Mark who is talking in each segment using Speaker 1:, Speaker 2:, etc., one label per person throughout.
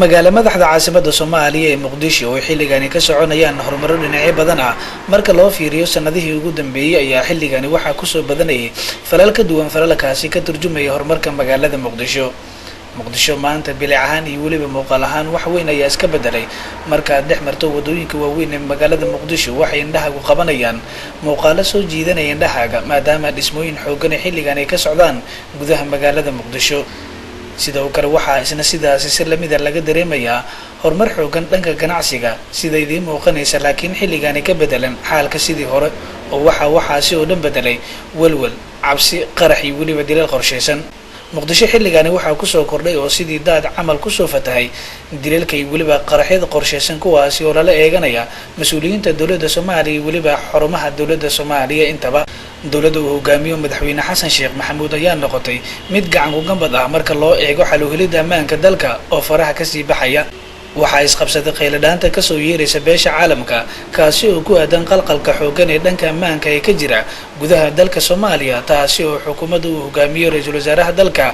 Speaker 1: Magaalo madaxda caasimadda Soomaaliya ee Muqdisho oo xilligani ka soconayaan horumaro dhinacyo badan ah marka loo fiiriyo sanadihii ugu dambeeyey ayaa xilligani waxaa kusoo badanayay falal ka duwan falalkaasi ka turjumaya horumarka magaalada Muqdisho. Muqdisho maanta bilic ahaan iyo weliba muuqaal ahaan wax weyn ayaa iska bedelay. Markaad dhex marto wadooyinka waaweyn ee magaalada Muqdisho, waxay indhahaagu qabanayaan muuqaalo soo jiidanaya indhahaaga, maadaama dhismooyin xoogan ee xilligan ay ka socdaan gudaha magaalada Muqdisho. Sidoo kale waxaa isna sidaasi si lamida laga dareemayaa horumar xoogan dhanka ganacsiga sida idiin muuqanaysa, laakiin xilligaani ka bedelan xaalka sidii hore oo waxaa waxaasi oo dhan bedelay welwel, cabsi, qarax iyo weliba dilal qorshaysan. Muqdisho xilligaani waxaa kusoo kordhay oo sidii daad camal kusoo fatahay dilalka iyo weliba qaraxyada qorshaysan, kuwaasi oo lala eeganaya mas-uuliyiinta dowladda Soomaaliya iyo weliba xarumaha dowladda Soomaaliya intaba. Dowladda uu hogaamiyo Madaxweyne Xasan Sheekh Maxamuud ayaa noqotay mid gacan kugambad ah marka loo eego xaluhelidda ammaanka dalka oo faraha kasii baxaya. Waxaa isqabsaday qayladhaanta kasoo yeeraysa beesha caalamka, kaasi oo ku aadan qalqalka xooggan ee dhanka ammaanka ee ka jira gudaha dalka Soomaaliya, taasi oo xukuumadda uu hogaamiyo ra-iisul wasaaraha dalka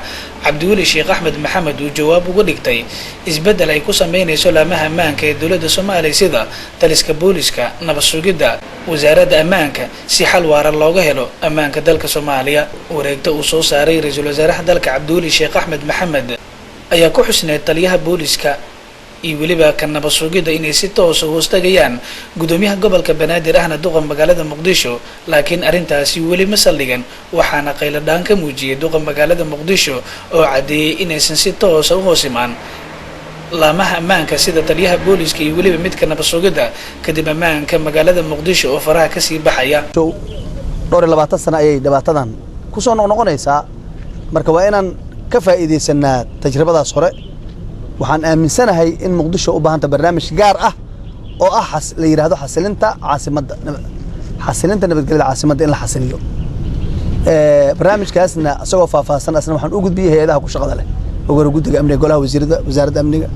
Speaker 1: Cabdiweli Sheekh Axmed Maxamed uu jawaab uga dhigtay isbeddel ay ku sameynayso laamaha ammaanka ee dowladda Soomaaliya, sida taliska booliska, nabad sugidda, wasaaradda ammaanka, si xal waara looga helo ammaanka dalka Soomaaliya. Wareegta uu soo saaray ra-iisul wasaaraha dalka Cabdiweli Sheekh Axmed Maxamed ayaa ku xusneyd taliyaha booliska iyo weliba ka nabad sugidda inay si toosa hoostagayaan guddoomiyaha gobolka Banaadir ahna duqa magaalada Muqdisho, laakiin arrintaasi weli ma saldhigan, waxaana qayladhaan ka muujiyey duqa magaalada Muqdisho oo caddeeyey inaysan si toosa u hoos imaan laamaha ammaanka sida taliyaha booliska iyo weliba midka nabad sugidda, kadib ammaanka magaalada Muqdisho oo faraha kasii baxaya.
Speaker 2: 24 sano ayay dhibaatadan ku soo noqnoqonaysaa, marka waa inaan ka faa'iidaysanaa tajribadaas hore. Waxaan aaminsanahay in Muqdisho u baahanta barnaamij gaar ah oo ah la yidhaahdo xasilinta caasimadda, xasilinta nabadgelyada caasimadda in la xasiliyo. Barnaamijkaasna isagoo faahfaahsan asna waxaan u gudbiyey hay-adaha ku shaqada leh, ogora guddiga amniga, golaha wasiirada, wasaaradda amniga,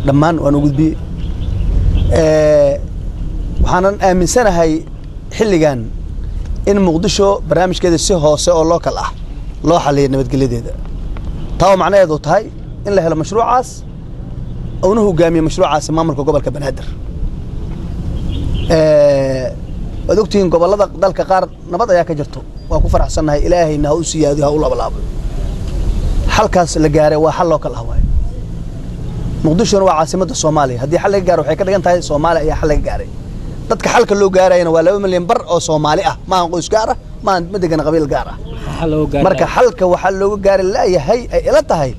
Speaker 2: dhammaan waan u gudbiyey. Waxaanan aaminsanahay xilligan in Muqdisho barnaamijkeeda si hoose oo local ah loo xaliyo nabadgelyadeeda, taa oo macnaheedu tahay in la helo mashruucaas uuna hogaamiye mashruucaasi maamulka gobolka Banaadir. Waad ogtihiin gobollada dalka qaar nabad ayaa ka jirto, waa ku faraxsannahay, Ilaahayna ha u siyaadiyo, ha u laabalaabo. Xalkaas la gaaray waa xal local ah waaye. Muqdishona waa caasimadda Soomaaliya. Haddii xal laga gaaro, waxay ka dhigan tahay Soomaaliya ayaa xal laga gaaray. Dadka xalka loo gaarayana waa 2.5 milyan oo Soomaali ah, maahan qoys gaar ah, maahan, ma degana qabiil gaar ah. Marka xalka waxaa looga gaari laayahay ay ila tahay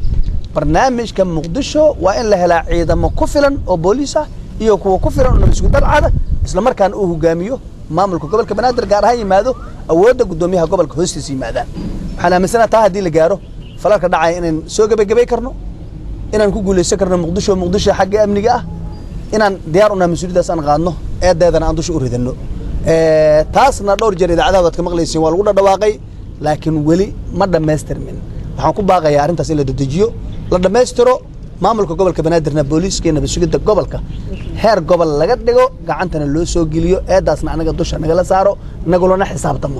Speaker 2: barnaamijka Muqdisho waa in la helaa ciidamo ku filan oo booliis ah iyo kuwa ku filan oo nabad sugid dharcada, isla markaana uu hogaamiyo maamulka gobolka Banaadir, gaar ahaan yimaado awoodda guddoomiyaha gobolka hoostiisa yimaadaan. Waxaan aaminsanaha taa haddii la gaaro, falalka dhacaya inaan soo gebagabay karno, inaan ku guulaysan karno Muqdisho, Muqdisho xagga amniga ah inaan diyaar unahay, mas-uuliyaddaas aan qaadno, eedeedana aan dusha u ridanno. Taasna dhowr jeer idaacadaha waad ka maqlaysiin, waa lagu dhadhawaaqay, laakiin weli ma dhammaystirmin. Waxaan ku baaqayaa arrintaas in la dedejiyo, la dhammaystiro, maamulka gobolka Banaadirna booliiska iyo nabad sugidda gobolka heer gobol laga dhigo, gacantana loo soo geliyo, eedaasna anaga dusha nagala saaro, nagulana xisaabtamo.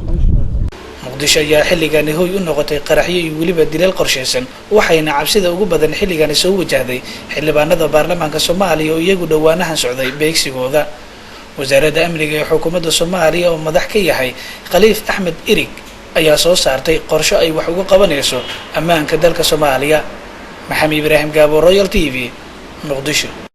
Speaker 1: Muqdisho ayaa xilligani hoy u noqotay qaraxyo iyo weliba dilal qorshaysan, waxayna cabsida ugu badan xilligani soo wajahday xildhibaanada baarlamaanka Soomaaliya oo iyagu dhowaanahan socday beegsigooda. Wasaaradda amniga ee xukuumadda Soomaaliya oo madax ka yahay Khaliif Axmed Irig ayaa soo saartay qorsho ay wax uga qabanayso ammaanka dalka Soomaaliya. Maxamed Ibraahim Gaabo, Royal TV, Muqdisho.